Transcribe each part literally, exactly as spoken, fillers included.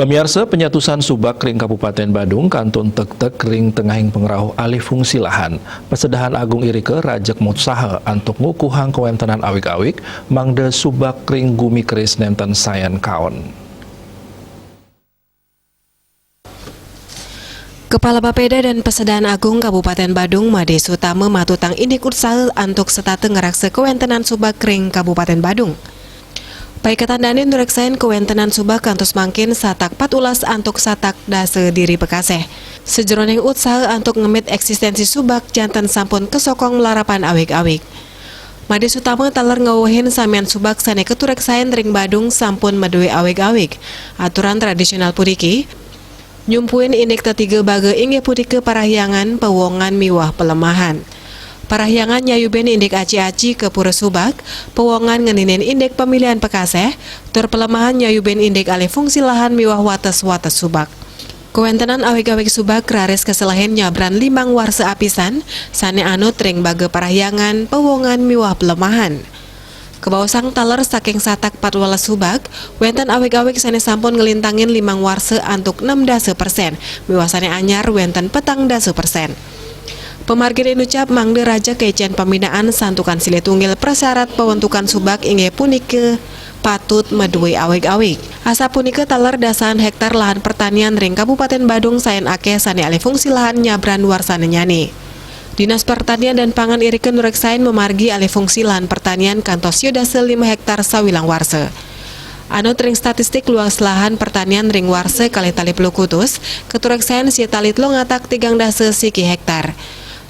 Pamiarsa, panyatusan subak ring Kabupaten Badung kantun tegteg ring tengahing pangrauh alih fungsi lahan. Pasedahan Agung irika rajeg mautsaha antuk ngukuhang kawéntenan awig-awig mangda subak ring gumi keris nénten sayan kaon. Kepala Bapeda dan Pasedahan Agung Kabupaten Badung, Made Sutama, matutang indik utsaha antuk setata ngraksa kawéntenan subak ring Kabupaten Badung. Paiketan dané nureksain kawéntenan subak kantos mangkin satak patbelas antuk satak dasa diri pakasih. Sajeroning utsaha antuk ngemit eksistensi subak janten sampun kasokong malarapan awig-awig. Made Sutama taler ngwewehin samian subak sané katureksain ring Badung sampun madué awig-awig aturan tradisional puniki, nyumpuin indik tetiga baga inggih punika parahyangan, pawongan miwah palemahan. Parahyangan nyayubin indik aci-aci ka pura subak, pawongan ngeninin indik pamilihan pakasih, tur palemahan nyayubin indik alih fungsi lahan miwah wates-wates subak. Kawéntenan awig-awig subak raris kaselehin nyabran limang warsa apisan, sané anut ring baga parahyangan, pawongan miwah palemahan. Kabaosang taler saking satak patbelas subak, wénten awig-awig sané sampun nglintangin limang warsa antuk enam dasa persén, miwah sané anyar wénten petang dasa persén. Pamargin inucap mangda raja kaicén pambinaan santukan silih tunggil prasyarat pawentukan subak inggih punika patut madué awig-awig. Asapunika taler dasahan héktar lahan pertanian ring Kabupaten Badung sayan akéh sané alih fungsi lahan nyabran warsananyané. Dinas Pertanian dan Pangan irika nureksain mamargi alih fungsi lahan pertanian kantos sia dasa lima héktar sawilang warsa. Anut ring statistik luas lahan pertanian ring warsa kalih tali plukutus, katureksain sia tali telung atak tigang dasa siki héktar.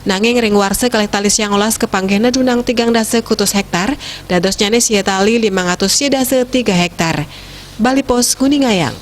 Nanging ring warsa kalih tali siangolas kapanggih nedunang tigang dasa kutus héktar, dadosnyané sia tali limang atus sia dasa tiga héktar. Bali Post nguningayang.